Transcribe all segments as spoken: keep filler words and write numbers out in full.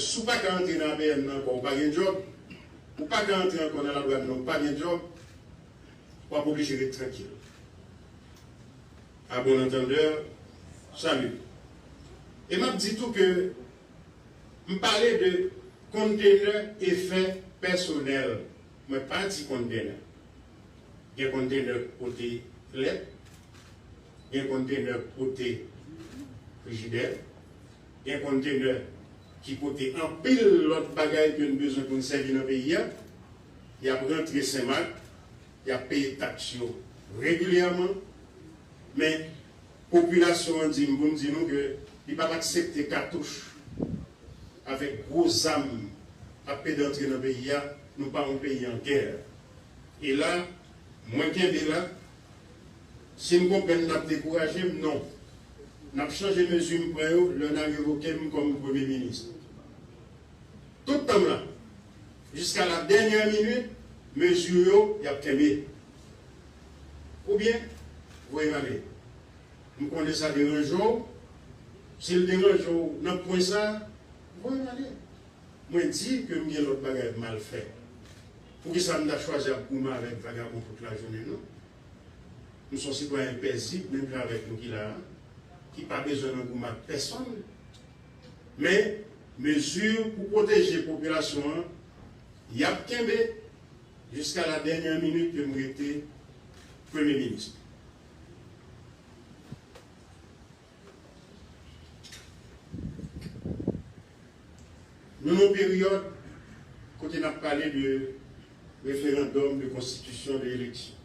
Si w pa ka antre nan A P N nan ankò, ou pa gen djòb. Ou pa ka antre ankò nan ladwàn nan, ou pa gen djòb. W ap oblije ret trankil. À bon entendeur, salut. E m ap di tou ke m pale de kontenè efè pèsonèl. Mwen pa di kontenè. Gen kontenè k pote lèt, gen kontenè k pote frijidè, gen kontenè ki pote anpil lòt bagay ke n bezwen pou n sèvi nan peyi a. Y ap rantre Senmak, y ap peye taks yo regilyèman, men popilasyon an di m pou m di nou ke li p ap aksepte katouch avèk gwo zam ap pede antre nan peyi a, nou pa yon peyi an gè. E la, mwen kenbe la, si m konprann n ap dekouraje m, non. N ap chanje mezi m pran yo lè n a revoke m kòm premye minis. Tout tan m la, jiska la dènyè minit, mezi yo, y ap kenbe. Oubyen, voye m ale. M konnen sa deranje w. Si l deranje w nan pwen sa, voye m ale. Mwen di ke m gen lòt bagay m al fè. Poukisa m ta chwazi ap goumen avèk vagabon tout lajounen, non? M se yon sitwayen pezib, menm jan avèk nou ki la a, ki pa bezwen nan goumen ak pèsonn. Men, mezi pou pwoteje popilasyon an, y ap kenbe jiska la dènyè minit ke m rete premye minis. Nou nan yon peryòd kote n ap pale de referandòm, de konstitisyon, de eleksyon.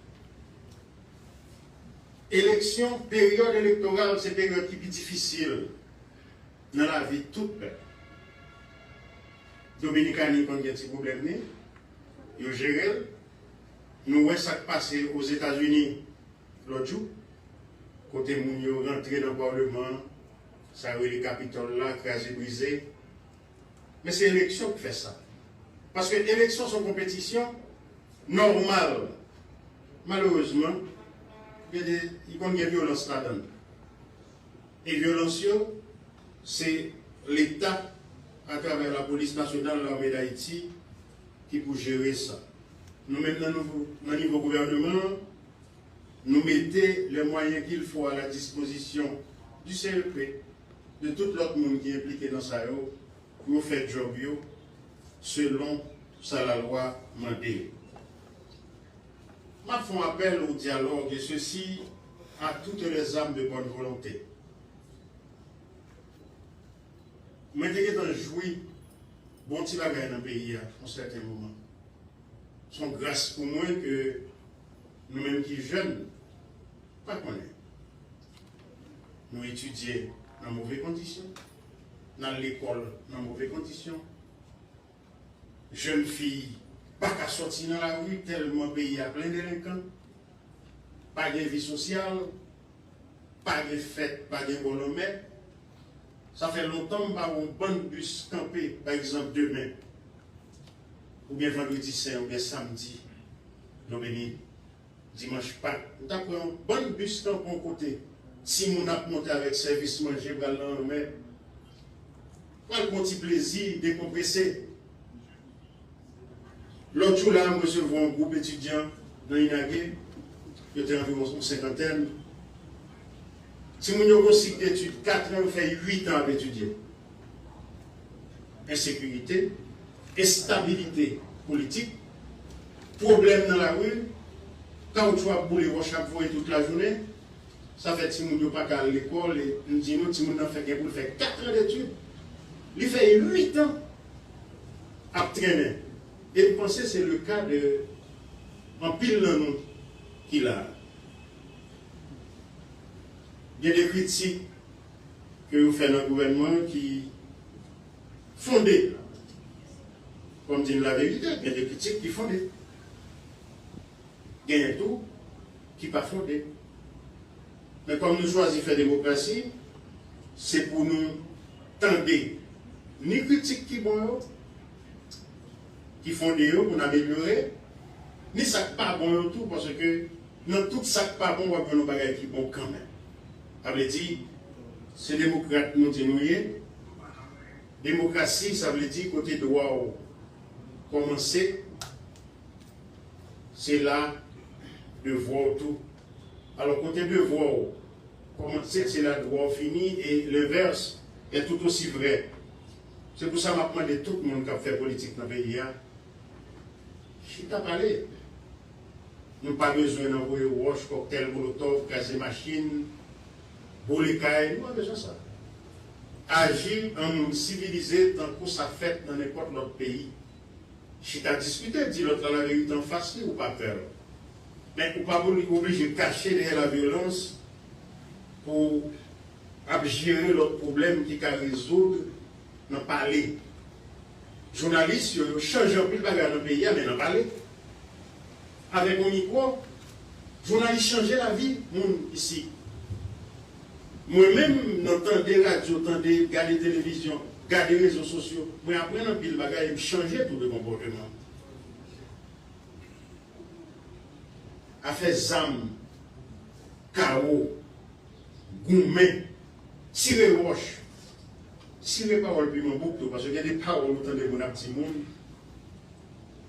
Eleksyon, peryòd elektoral, se peryòd ki pi difisil nan lavi tout pèp. Dominikani konn gen ti pwoblèm li, yo jere l. Nou wè sa k pase Ozetazini lòt jou, kote moun yo rantre nan palman an, sa yo rele Kapitòl la, kraze brize. Men se eleksyon k fè sa. Paske eleksyon se yon konpetisyon nòmal. Malerezman, gen de, li konn gen vyolans ladan l. E vyolans yo, se Leta, atravè Lapolis Nasyonal, Lame d Ayiti, ki pou jere sa. Nou menm nan nouvo, nan nivo gouvèneman an, nou mete les moyens qu'il faut à la disposition du C E P, de tout lòt moun ki enplike nan sa yo, pou yo fè djòb yo selon sa lalwa mande yo. M ap fè yon apèl au dialogue, et ceci à toutes les âmes de bonne volonté. Mwen te gentan jwi bon ti bagay nan peyi a yon sèten moman. Se yon gras pou mwen ke nou menm ki jèn, pa konnen. Nou etidye nan move kondisyon, n al lekòl nan move kondisyon. Jèn fi pa ka sòti nan lari tèlman peyi a plen delenkan. Pa gen vi sosyal, pa gen fèt, pa gen bò lanmè. Sa fè lontan m pa wè yon bann bis kanpe, pa egzanp, demen, oubyen vandredi sen, oubyen samdi, Dominiken, dimanch Pak. M t ap wè yon bann bis kanpe yon kote. Timoun ap monte avèk sèvis manje pral nan lanmè. Pral pran ti plezi, dekonprese. Lòt jou la, m resevwa yon gwoup etidyan nan Inage, yo te anviwon yon senkantèn. Timoun yo gon sik detid kat an, yo fè uit an ap etidye. Ensekirite, enstabilite politik, pwoblèm nan lari, kawoutchou ap boule, wòch ap voye tout lajounen. Sa fè timoun yo pa ka al lekòl, e m di nou, timoun nan fè gen pou l fè kat an detid. Li fè uit an ap trennen. E m panse se le ka de anpil nan nou ki la a. Gen de kritik ke yo fè nan gouvènman an ki fonde. Fò m di n laverite, gen de kritik ki fonde. Genyen tou ki pa fonde. Men kòm nou chwazi fè demokrasi, se pou nou tande ni kritik ki bon yo, ki fonde yo pou n amelyore, ni sa k pa bon yo tou, paske nan tout sa k pa bon, w ap jwenn yon bagay ki bon kanmenm. Sa vle di, se demokrat nou di nou ye, Demokrasi, sa vle di kote dwa w kòmanse, se la devwa w tou. Alò, kote devwa w kòmanse, se la dwa w fini, e lenvès est tout aussi vrai. Se pou sa m ap mande tout moun k ap fè politik nan peyi a, chita pale. Nou pa bezwen nan voye wòch, kòktèl molotòv, kraze machin, boule kay, nou pa bezwen sa. Aji an moun sivilize tankou sa fèt nan nenpòt lòt peyi. Chita diskite, di lòt la laverite anfas li, ou pa pè l. Men ou pa pou oblije kache dèyè lavyolans pou ap jere lòt pwoblèm ki ka rezoud nan pale. Jounalis yo, yo chanje anpil bagay nan peyi a, men nan pale. Avèk yon mikwo, jounalis chanje lavi moun isi. Mwen menm, nan tande radyo, tande, gade televizyon, gade rezo sosyo, mwen aprann anpil bagay e m chanje tou de konpòteman. Afè zam, kawo, goumen, tire wòch, tire pawòl piman bouk tou, paske gen de pawòl ou tande moun ap di moun.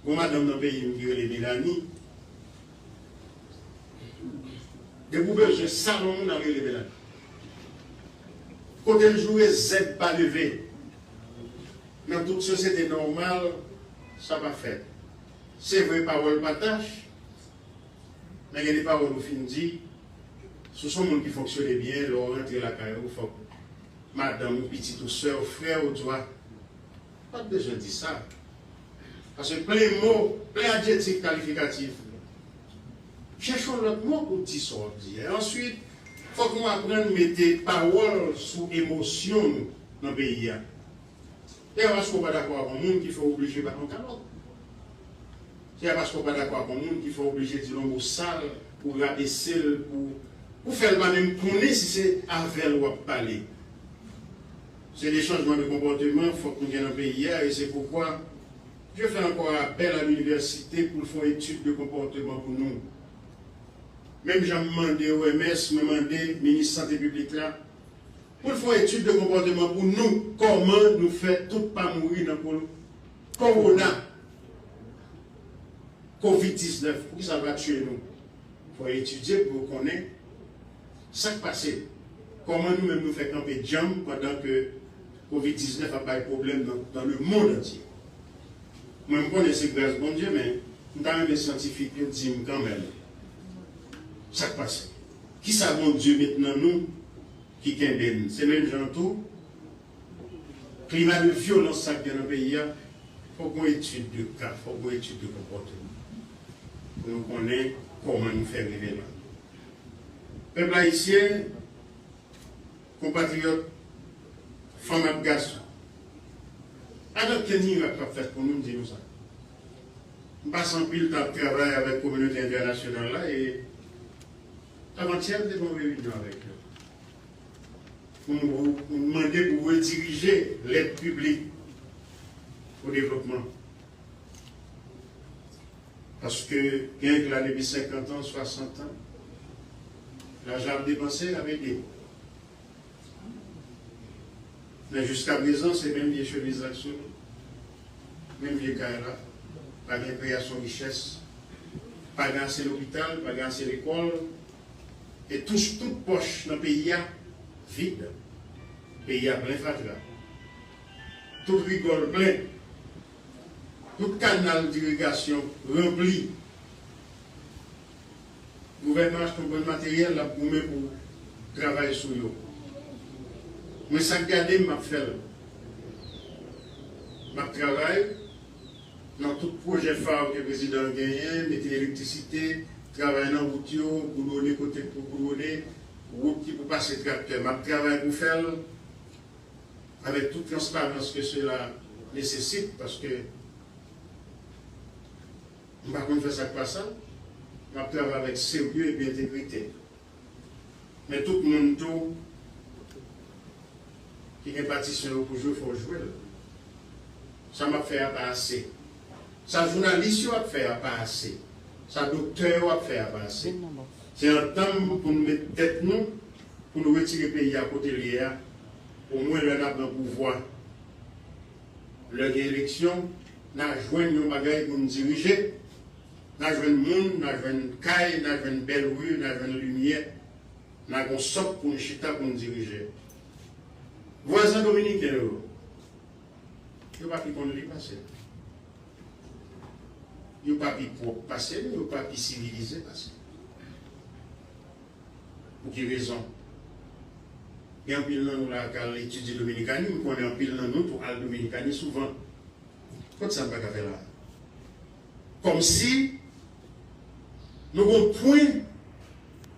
Gon madanm nan peyi m ki rele Melanie. Depi w bezwen salon moun, al rele Melanie. Kote l joure, zèb pa leve. Nan tout sosyete nòmal, sa pa fèt. Se vre, pawòl pa tach, men gen de pawòl ou fin di, si w se yon moun ki fonksyone byen, lè w rantre lakay ou, fòk madanm ou, pitit ou, sè w, frè w, ou di w a, pa t bezwen di sa. Paske plen mo, plen adjetif kalifikatif. Chèche yon lòt mo pou di sa w ap di a. E answit, fòk nou aprann mete pawòl sou emosyon nou nan peyi a. Se pa paske w pa dakò ak yon moun ki fè w oblije bat yon kalòt. Se pa paske w pa dakò ak yon moun ki fè w oblije di l yon mo sal, pou rabese l, pou, pou fè l pa menm konnen si se avè l w ap pale. Se de chanjman de konpòteman fòk nou gen nan peyi a, e se poukwa je fè ankò apèl a linivèsite pou l fè yon etid de konpòteman pou nou. Menm jan m mande O M S, mwen mande minis sante piblik la, pou l fè yon etid de konpòteman pou nou, kòman nou fè tout pa mouri nan ko-, kowona, kovid diznèf, poukisa l pa tiye nou? Fò yo etidye pou yo konnen sa k pase. Kòman nou menm nou fè kanpe djanm pandan ke kovid diznèf ap bay pwoblèm nan, dans le monde entier? Mwen, m konnen se gras Bondye, men m ta renmen syantifik yo di m kanmenm sa k pase. Kisa Bondye met nan nou ki kenbe n? Se menm jan tou, klima de vyolans sa k gen nan peyi a, fòk gon etid de ka, fòk gon etid de konpòteman pou nou konnen kòman nou fè rive la. Pèp ayisyen, konpatriyòt, fanm ak gason, pa gen okenn mirak k ap fèt pou nou, m di nou sa. M pase anpil tan ap travay avèk kominote entènasyonal la, e avantyè, m te gen yon reyinyon avèk yo. Pou nou, pou nou mande pou redirije lèd piblik o devlopman. Paske gen k la depi senkant an, swasant an, lajan ap depanse, ap ede. Men jiskaprezan, se menm vye chemiz la k sou nou, menm vye kay la, pa gen kreyasyon richès, pa gen ase lopital, pa gen ase lekòl, e touch tout pòch nan peyi a vid. Peyi a plen fatra. Tout rigòl plen. Tout kanal dirigasyon ranpli. Gouvènman achte yon bann materyèl, l ap goumen pou travay sou yo. Mwen, sa k gade m, m ap fè l. M ap travay nan tout pwojè fa ke prezidan an genyen, mete elektrisite, travay nan wout yo, goudwone kote k pou goudwone, wout ki pou pase traktè. M ap travay pou fè l avèk tout transparans ke sela nesesit, paske m pa konn fè sa k pa sa. M ap travay avèk serye epi entegrite. Men tout moun tou ki gen patisyon yo pou jwe, fò w jwe l. Sa m ap fè a pa ase. Sa jounalis yo ap fè a pa ase. Sa doktè yo ap fè a pa ase. Se antanm pou nou met tèt nou, pou nou retire peyi a kote l ye a, omwen lè n ap nan pouvwa. Lè gen eleksyon, n a jwenn yon bagay pou n dirije, n a jwenn moun, n a jwenn kay, n a jwenn bèl ri, n a jwenn limyè, n a gen yon sòk pou n chita pou n dirije. Vwazen dominiken yo, yo pa pi konn li pase n. Yo pa pi pwòp pase n, yo pa pi sivilize pase n. Pou ki rezon? Gen anpil nan nou la k al etidye Dominikani, m konnen anpil nan nou tou al Dominikani souvan. Kot sa n pa ka fè la? Kòmsi nou gon pwen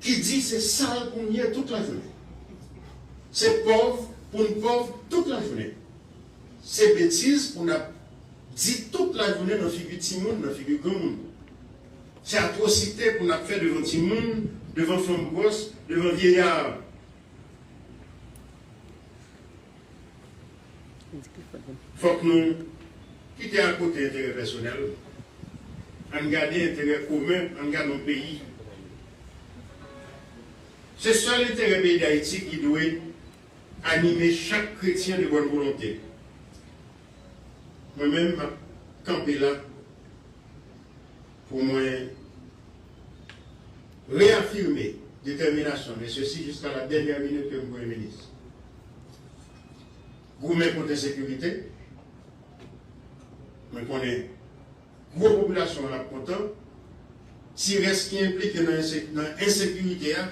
ki di se sal pou n ye tout lajounen. Se pòv pou n pòv tout lajounen. Se betiz pou n ap di tout lajounen nan figi timoun, nan figi granmoun. Se atwosite pou n ap fè devan timoun, devan fanm gwòs, devan vyeya. Fòk nou kite akote enterè pèsonèl. Ann gade enterè komen, ann gade yon peyi. Se sèl enterè peyi Dayiti ki dwe anime chak kretyen de bòn volonte. Mwen menm, m ap kanpe la pou mwen reyafime detèminasyon, e sesi jiska la dènyè minit ke m premye minis. Goumen kont ensekirite, mwen konnen gwo popilasyon an ap kontan. Ti rès ki enplike nan ense-, nan ensekirite a,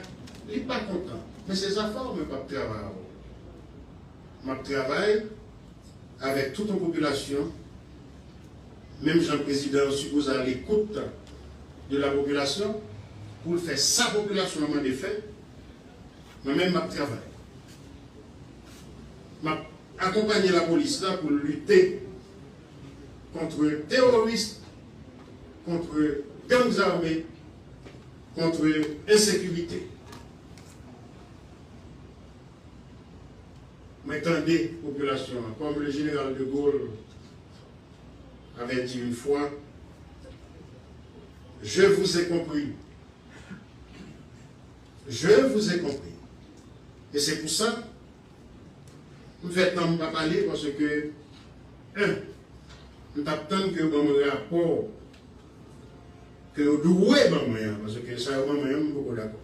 li pa kontan. Men se zafè w, mwen p ap travay avè w. M ap travay avèk tout yon popilasyon, menm jan prezidan an sipoze a l'écoute de la population, pou l fè sa popilasyon an mande fè, mwen menm m ap travay. M ap akonpanye lapolis la pou l lite kont teworis, kont gang zame, kont ensekirite. Mwen tande popilasyon an, comme le général de Gaulle avait dit une fois, je vous ai compris. Je vous ai compris. Et c'est pour ça, m fè tan m pa pale, paske, en, m t ap tann ke yo ban mwen rapò ke yo dwe ban mwen an, paske sa yo ban mwen an, m poko dakò.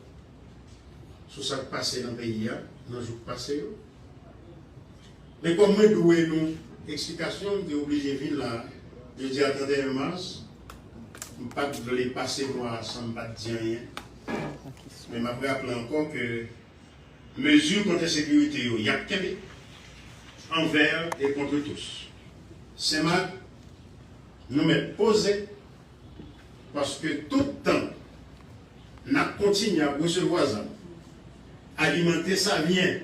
Sou sa k pase nan peyi a, nan jou k pase yo. Men kòm mwen dwe nou eksplikasyon, m te oblije vin la, jodi a trannteyen mas, m pa t vle pase mwa a san m pa t di anyen. Men m ap raple ankò ke mezi kont ensekirite yo, y ap kenbe, envè e kont tous. Senmak, nou mèt poze, paske tout tan n ap kontinye ap resevwa zam, alimante savyen,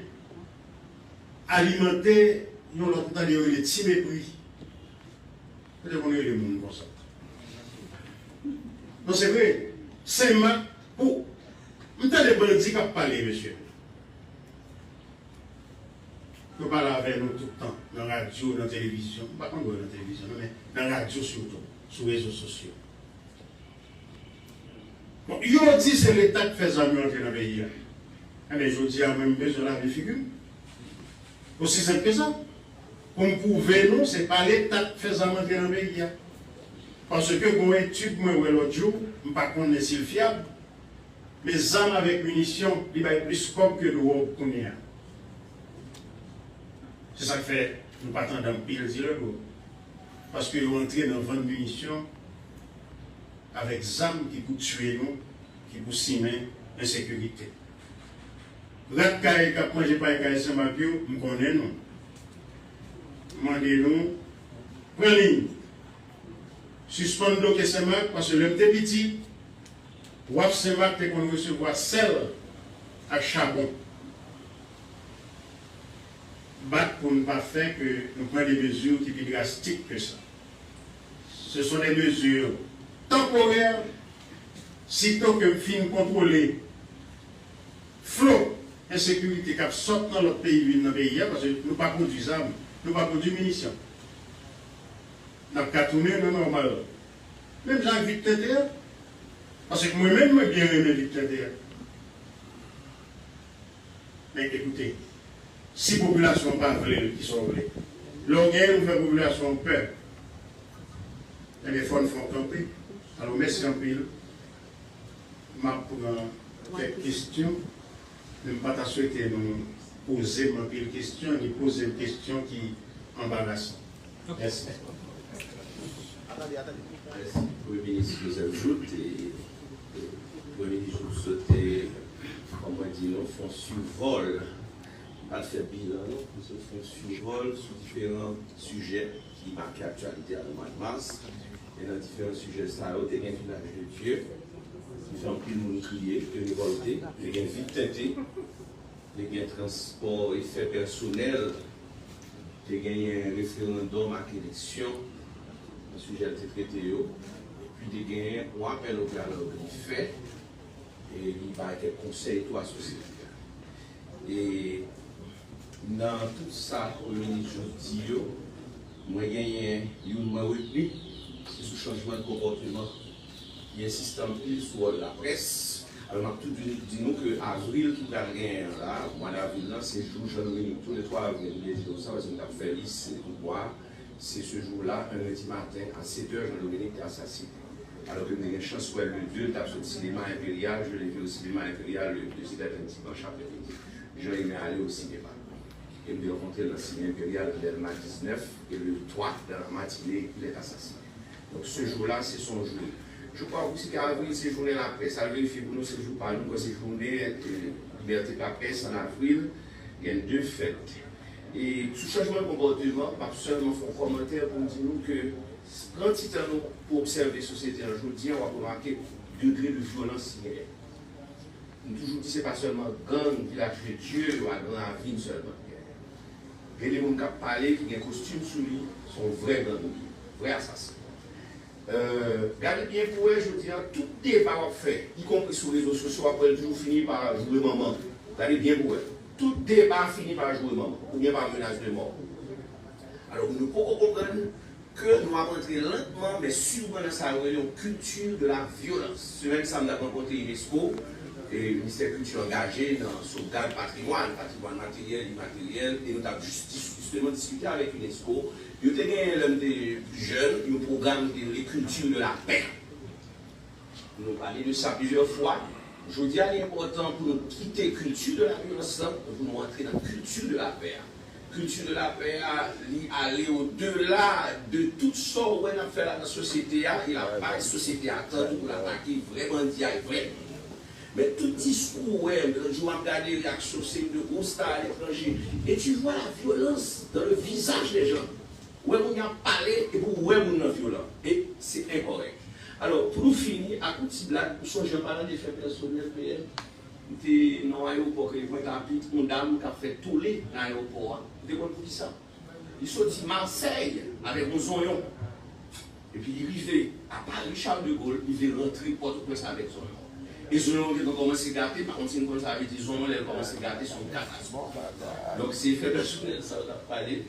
alimante yon lòt, m tande yo rele ti mepri. Yo te konn rele moun konsa. Non, se vre. Senmak, pou, m tande bandi k ap pale, mesye. Yo pale avè nou tout tan, nan radyo, nan televizyon. M pa konn wè nan televizyon, non, men nan radyo sitou, sou rezo sosyo. Bon, yo di se Leta k fè zam yo antre nan peyi a. Enben, jodi a, mwen, m bezwen lave figi m. Osi senp ke sa. Pou m pwouve nou, se pa Leta k fè zam antre nan peyi a. Paske gon etid mwen wè lòt jou, m pa konnen si l fyab, men zam avèk minisyon, li bay plis kòb ke dwòg kounye a. Se sa k fè nou pa tande anpil dilè dwòg. Paske yo antre nan vann minisyon avèk zam ki pou tiye nou, ki pou simen ensekirite. Rat kay k ap manje pay kay Senmak yo, m konnen nou. M mande nou, pran liy. Sispann bloke Senmak, paske lè m te piti, W A P Senmak te konn resevwa sèl ak chabon. Bat pou n pa fè ke nou pran de mezi ki pi drastik ke sa. Ce sont des mesures temporaires, sitò ke m fin kontwole flo ensekirite k ap sot nan lòt peyi vin nan peyi a, paske nou pa pwodui zam, nou pa pwodui minisyon. N ap ka tounen nan nòmal. Menm jan ak vit tenten an. Paske mwen menm, mwen byen renmen vit tenten an. Men ekoute, si popilasyon an pa vle l, kisa w vle? Lè w genyen, ou fè popilasyon an pè. Ebyen, fò n fè w kanpe. Alò, mèsi anpil. M ap pran kèk kesyon, men m pa ta swete nou poze m anpil kesyon, ni poze m kesyon ki anbarasan. Mèsi. Mèsi. Premye Minis Joseph Jouthe, e, e, Premye Minis Jouthe sot, kòm mwen di nou, fè yon sivòl. M pa t fè bilan, non, m sot fè yon sivòl sou diferan sijè ki make aktyalite a nan mwa mas. E nan diferan sijè sa yo, te gen Village de Dieu, ki fè anpil moun kriye, te revòlte, te gen Vit Tente, te gen transpò e fè pèsonèl, te genyen referandòm ak eleksyon, nan sijè l te trete yo, epi te genyen yon apèl o dyalòg li fè, e li bay kèk konsèy tou a sosyete a. E nan tout sa Premye Minis Jouthe di yo, mwen genyen youn mwen retni, se sou chanjman de konpòteman. Li ensiste anpil sou wòl laprès. Alò, m ap tou di, di nou ke avril ki pral genyen an la, mwa davril lan, se jou Jean Dominique, tou le twa avril, m te di nou sa, paske m t ap fè lis, se tout mwa, se se jou la, un lundi matin, à sept heures, Jean Dominique te asasinen. Alò ke m te gen chans wè l le deux, l t ap sot sinema Enperyal, je l'ai vu au cinéma Impérial le deux, se t ap yon dimanch aprèmidi. Jean Aimé ale o sinema. E m te rankontre l nan sinema Enperyal vè lè diznèf, e le twa dans la matinée, il est assassiné. Donk, ce jour-là, c'est son jour. Je crois aussi que avril, se jounen laprès. Al verifye pou nou, se jou pa nou, se jounen, e, libète laprès an avril. Gen de fèt. E sou chanjman konpòteman, m ap sèlman fè yon kòmantè pou m di nou ke pran ti tan nou pou obsève sosyete an jodi a, w ap remake degre de vyolans ki genyen. M toujou di se pa sèlman gang Village de Dieu yo ak Gran Ravin sèlman ki genyen. Gen de moun k ap pale ki gen kostim sou li, se yon vrè gang li ye, vrè asasen. Gade byen pou wè jodi a, tout deba w ap fè, ikonpri sou rezo sosyo, w ap wè l toujou fini pa joure manman. Gade byen pou wè. Tout deba fini pa joure manman, oubyen pa menas de mò. Alò, nou poko konprann ke nou ap antre lantman men siman nan sa yo rele yon kilti de la vyolans. Semèn sa, m t ap rankontre unesco, e Ministè Kilti angaje nan sovgad patrimwàn, patrimwàn materyèl, imateryèl, e nou t ap jis-, jis-, jisteman diskite avèk unesco. Yo te genyen, lè m te jèn, yon pwogram ki te rele Kilti de la Pè. Nou pale de sa plizyè fwa. Jodi a, li enpòtan pou nou kite kilti de la vyolans lan, pou nou antre nan kilti de la pè a. Kilti de la pè a, li ale odela de tout sa w wè n ap fè la nan sosyete a, e l ap bay sosyete a tan tou pou l atake vrè bandi a e vrè moun yo. Men tout diskou w wè, lòt jou m ap gade reyaksyon seri de gwo sta aletranje, et tu vois la violence dans le visage des gens. Ou wè moun y ap pale, epi ou wè moun nan vyolan. E se enkòrèk. Alò, pou nou fini ak yon ti blag, ou sonje an palan de fè pèsonèl, P M, m te nan yon ayewopò Krevant, mwen t ap vin yon dam k ap fè tole nan ayewopò a. Ou te konn poukisa? Li soti Masèy avèk yon zonyon. Epi li rive a Pari Charles de Gaulle, li vle rantre Pòtoprens avèk zonyon. E zonyon gentan kòmanse gate, pa konn si n konn sa vle di zonyon lè l kòmanse gate, se yon katastwòf. Donk, se fè pèsonèl sa yo t ap pale,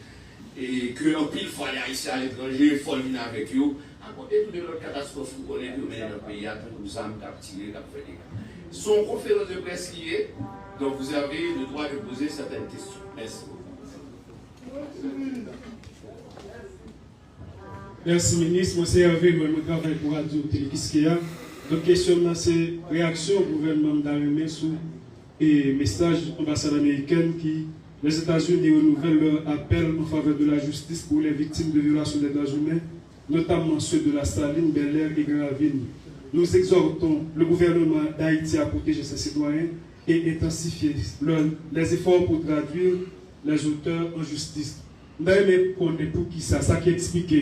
e ke anpil fwa lè Ayisyen aletranje, fò l vin avèk yo, akote tou de lòt katastwòf nou konnen ke yo mennen nan peyi a, tankou zam k ap tire, k ap fè dega. Se yon konferans de près li ye, donc vous avez le droit de poser certaines questions. Merci beaucoup. Mèsi minis, mwen se Hervé Noël, mwen travay pou radyo Tele Kiskeya. Donk kesyon m nan se reyaksyon gouvènman m ta renmen sou e mesaj anbasad amerikèn ki Lèzetazini renouvèl leur appel en faveur de la justice pour les victimes de violations des droits humains, notamment ceux de la Saline, Bel Air et Grand Ravine. Nous exhortons le gouvernement d'Haïti à protéger ses citoyens et intensifier leur, les efforts pour traduire les auteurs en justice. M ta renmen konnen poukisa, sa ki eksplike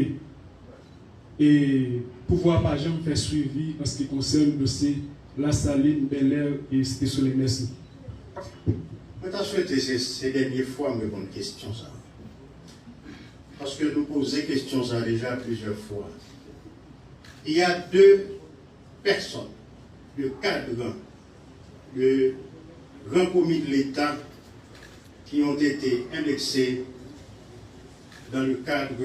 e pouvwa a pa janm fè swivi an se ki konsène dosye Lasalin, Bèlè e Site Solèy. Mèsi. Mwen ta swete se, se dènye fwa m reponn kesyon sa. Paske nou poze kesyon sa deja plizyè fwa. Il y a deux personnes, deux cadres de grands commis de l'État qui ont été indexés dans le cadre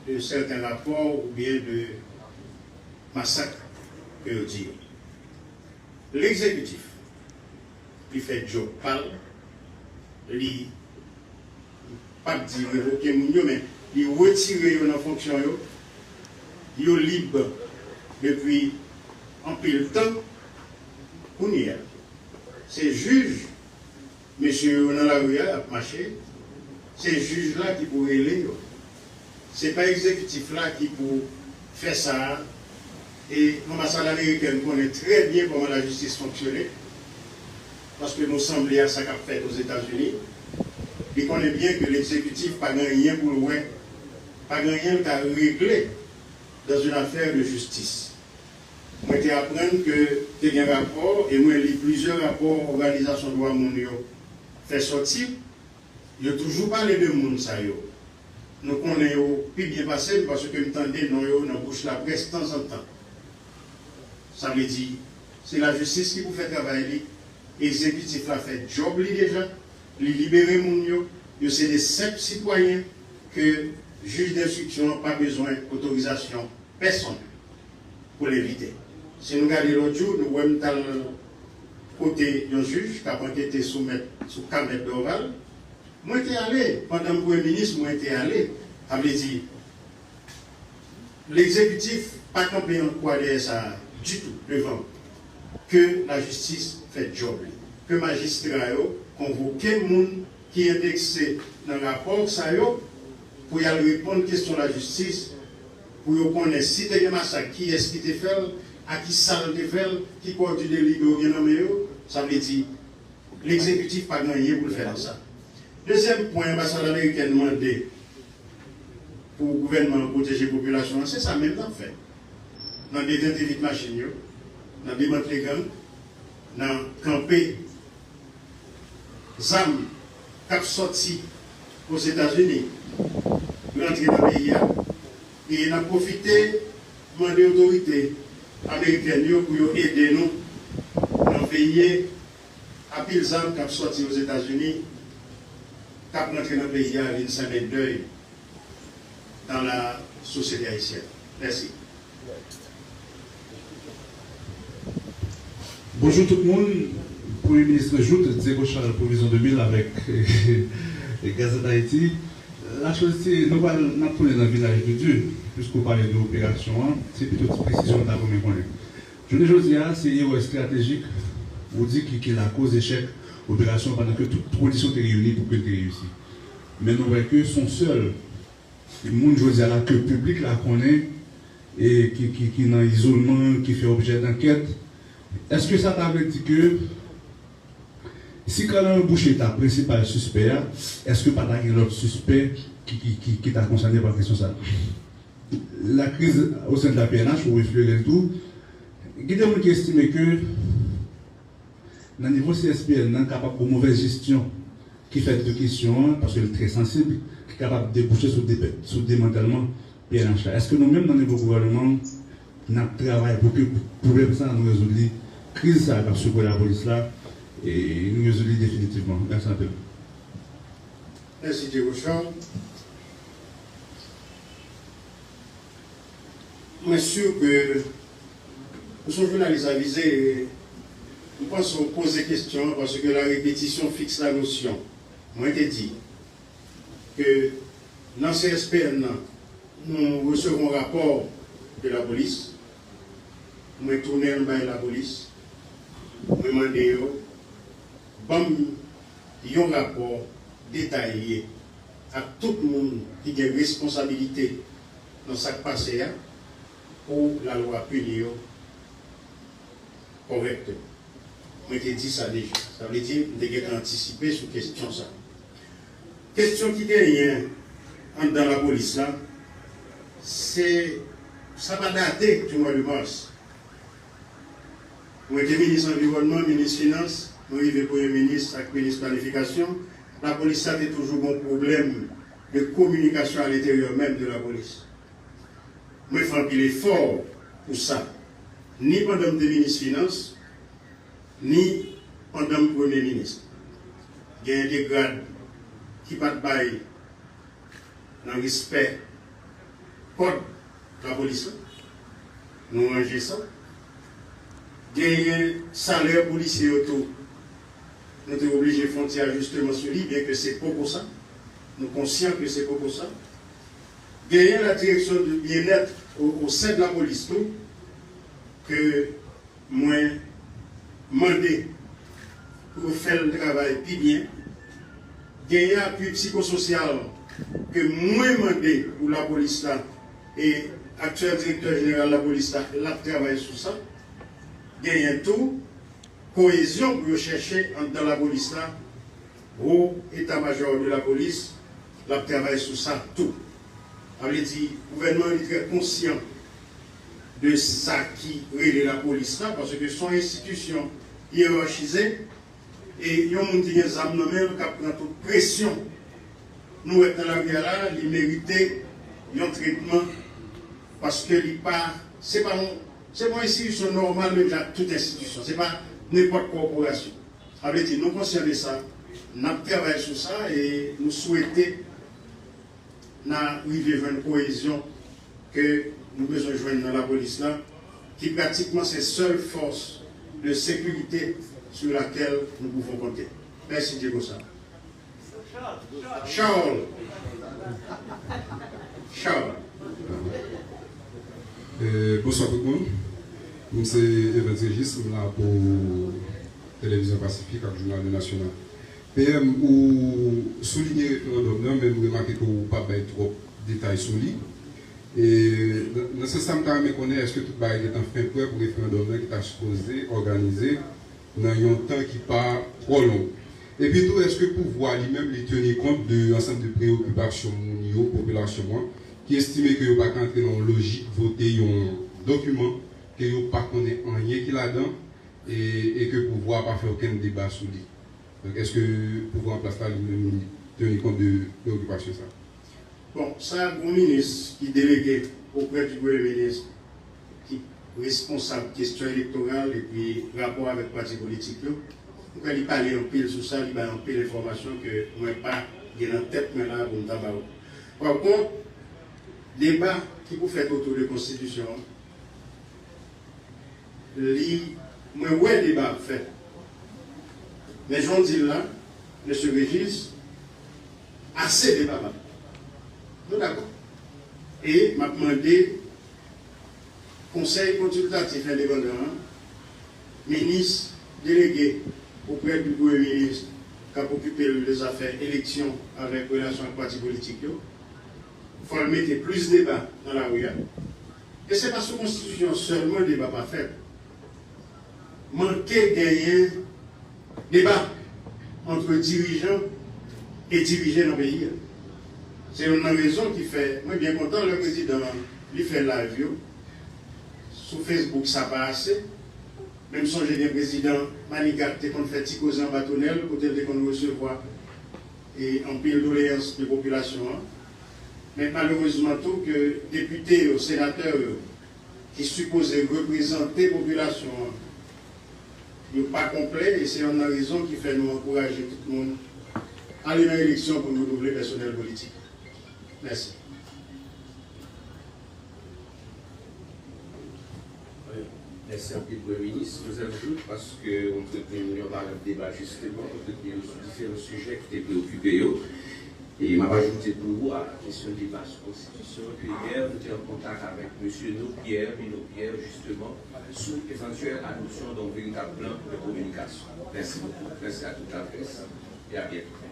de certains rapports ou bien de massacres, que yo di yo. L'exécutif, li fè djòb pa l, li p ap di revoke moun yo, men li retire yo nan fonksyon yo. Yo lib depi anpil tan. Kounye a, se jij, mesye yo nan lari a, y ap mache, se jij la ki pou rele yo. Se pa egzekitif la ki pou fè sa a. E anbasad amerikèn konnen trè byen kòman lajistis fonksyone, paske nou sanble a sa k ap fèt Ozetazini. Li konnen byen ke legzekitif pa gen anyen pou l wè, pa gen anyen l ka regle dans une affaire de justice. Mwen te aprann ke te gen rapò, e mwen li plizyè rapò òganizasyon dwa moun yo fè sòti, yo toujou pale de moun sa yo. Nou konnen yo pi byen pase m, paske m tande non yo nan bouch laprès tanzantan. Sa vle di, se lajistis ki pou fè travay li, egzekitif la fè djòb li deja, li libere moun yo, yo se de senp sitwayen ke jij denstriksyon an pa bezwen otorizasyon pèsonn pou l envite. Si nou gade lòt jou, nou wè m t al kote yon jij k ap ankete sou mèt, sou ka mèt Dorval. Mwen te ale, pandan m premye minis, mwen te ale. Sa vle di, legzekitif pa kanpe an kwa dèyè sa a ditou devan. Ke lajistis fè djòb li. Ke majistra yo konvoke moun ki endekse nan rapò sa yo pou y al reponn kesyon lajistis, pou yo konnen si te gen masak, kiyès ki te fè l, a ki sa l te fè l, ki kò di delibè yo gen nan men yo. Sa vle di, legzekitif pa gen anyen pou l fè nan sa. Dezyèm pwen, anbasad amerikèn mande pou gouvènman an pwoteje popilasyon an, se sa menm n ap fè. N ap detente vit machin yo, n ap demantle gang, n ap kanpe zam k ap sòti Ozetazini rantre nan peyi a. E n ap pwofite mande otorite amerikèn yo pou yo ede nou nan veye a pil zam k ap sòti Ozetazini, k ap rantre nan peyi a, vin semen dèy dans la société haïtienne. Mèsi. Bonjou tout moun. Premye minis joute Diego Charles pwovizyon de mil avèk Gazette Haïti. Lachòz se, nou pral, n ap tounen nan vilaj de Dye, piske w pale de operasyon an, se pito ti presizyon m ta renmen konnen. Jounen jodi a, se erè estratejik, ou di ki, ki lakoz echèk operasyon pandan ke tout kondisyon te reyini pou ke l te reyisi. Men nou wè ke se yon sèl moun jodi a la ke piblik la konnen e ki, ki, ki nan izolman, ki fè objè dankèt. Èske sa ta vle di ke si Carl Henry Boucher ta prensipal sispè a, èske pa ta gen lòt sispè ki, ki, ki, ki ta konsène pa kesyon sa? La crise au sein de la P N H, ou eflere l tou. Gen de moun ki estime ke nan nivo C S P N nan kapab gen move jesyon ki fèt de kesyon an, paske l trè sansib, ki kapab debouche sou, sou demantèlman P N H la. Èske nou menm nan nivo gouvènman, n ap travay pou ke pwoblèm sa a nou rezoud li, kriz sa a k ap sekwe lapolis la, e nou rezoud li definitivman? Mèsi anpil. Mèsi Diego Charles. Mwen si ke ou se yon jounalis avize e m panse w poze kesyon an paske la répétition fixe la notion. Mwen te di ke nan C S P N nan, nou resevwa yon rapò de lapolis, mwen tounen l bay lapolis, mwen mande yo ban m yon rapò detaye ak tout moun ki gen responsabilite nan sa k pase a pou lalwa pini yo kòrèkteman. Mwen te di sa deja. Sa vle di, m te gentan antisipe sou kesyon sa. Kesyon ki genyen anndan lapolis la, se, sa pa date du mois de mars. Mwen te minis anviwònman, minis finans, mwen rive premye minis ak minis planifikasyon. Lapolis la te toujou gen pwoblèm de kominikasyon a lenteryè menm de lapolis. Mwen fè anpil efò pou sa, ni pandan m te minis finans, ni pandan m premye minis. Genyen de grad ki pa t bay nan respè kòd lapolis la. Nou ranje sa. Genyen salè polisye yo tou. Nou te oblije fè yon ti ajisteman sou li, byenke se poko sa. Nou konsyan ke se poko sa. Genyen la direction du bien-être au, au sein de la police tou, ke mwen mande pou yo fè l travay pi byen. Genyen apui psikososyal ke mwen mande pou lapolis la, e aktyèl direktè jeneral lapolis la, l ap travay sou sa. Genyen tou koyezyon pou yo chèche anndan lapolis la, Haut État-Major de la Police, l ap travay sou sa tou. Sa vle di, gouvènman an li trè konsyan de sa ki rele lapolis la, paske se yon enstitisyon yerachize, e yon moun ki gen zam nan men l k ap pran tout presyon nou wè k nan lari a la, li merite yon tretman, paske li pa, se pa yon, se pa yon enstitisyon nòmal menm jan ak tout enstitisyon, se pa nenpòt kòporasyon. Sa vle di, nou konsyan de sa, n ap travay sou sa e nou swete n a rive jwenn koyezyon ke nou bezwen jwenn nan lapolis la, ki pratikman se sèl fòs de sekirite sur laquelle nous pouvons compter. Mèsi, Diego Sa. Charles. Charles. Eh, bonswa tout moun. Mwen se Evans Régis, mwen la pou Televizyon Pasifik ak Jounal Le National. P M, ou soulinye referandòm nan, men m remake ke ou pa bay twòp detay sou li. E nan, nan sans sa, m ta renmen konnen, èske tout bagay gentan fen prè pou referandòm nan ki ta sipoze òganize nan yon tan ki pa twò long? Epi tou, èske pouvwa li menm li teni kont de ansanm de preyokipasyon moun yo, popilasyon an, ki estime ke yo pa ka antre nan yon lojik vote yon dokiman ke yo pa konnen anyen ki ladan, e, e ke pouvwa a pa fè okenn deba sou li? Donk, èske pouvwa an plas la li menm li teni kont de preyokipasyon sa a? Bon, sa gon minis ki delege oprè di premye minis ki responsab kesyon elektoral epi rapò avèk pati politik yo. Mwen kwè li pale anpil sou sa, li bay anpil enfòmasyon ke mwen pa gen nan tèt mwen la pou m ta ba ou. Pa kont, deba ki pou fèt otou de konstitisyon an, li, mwen wè deba ap fèt. Men jan w di l la, mesye Régis, ase deba p ap. Nou dakò. E m ap mande Konsèy Konsiltatif Endepandan an, minis delege oprè di premye minis k ap okipe l de zafè eleksyon avèk relasyon ak pati politik yo, fò l mete plis deba nan lari a. E se pa sou konstitisyon sèlman deba pa fèt. Manke genyen deba ant dirijan e dirije nan peyi a. Se youn nan rezon ki fè mwen byen kontan lè prezidan an li fè live yo sou Facebook, sa pa ase. Men m sonje gen prezidan Manigat te konn fè ti koze anba tonèl kote l te konn resevwa e anpil doleyans de popilasyon an. Men malerezman tou ke depite yo, senatè yo, ki sipoze reprezante popilasyon an, yo pa konplè, e se yonn nan rezon ki fè nou ankouraje tout moun ale nan eleksyon pou nou renouvle pèsonèl politik. Mèsi. Mèsi anpil Premye Minis Joseph Jouthe paske w antreteni yon palan deba jisteman, w antreteni yo sou diferan sijè ki te preokipe yo. E m ap ajoute pou ou a kesyon deba sou konstitisyon an ke yè nou te an kontak avèk mesye Nopierre, Mino Pierre, jisteman, sou evantyèl adopsyon d'un veritab plan de kominikasyon. Mèsi bokou. Mèsi a tout laprès e a byento.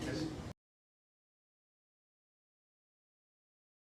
Mèsi.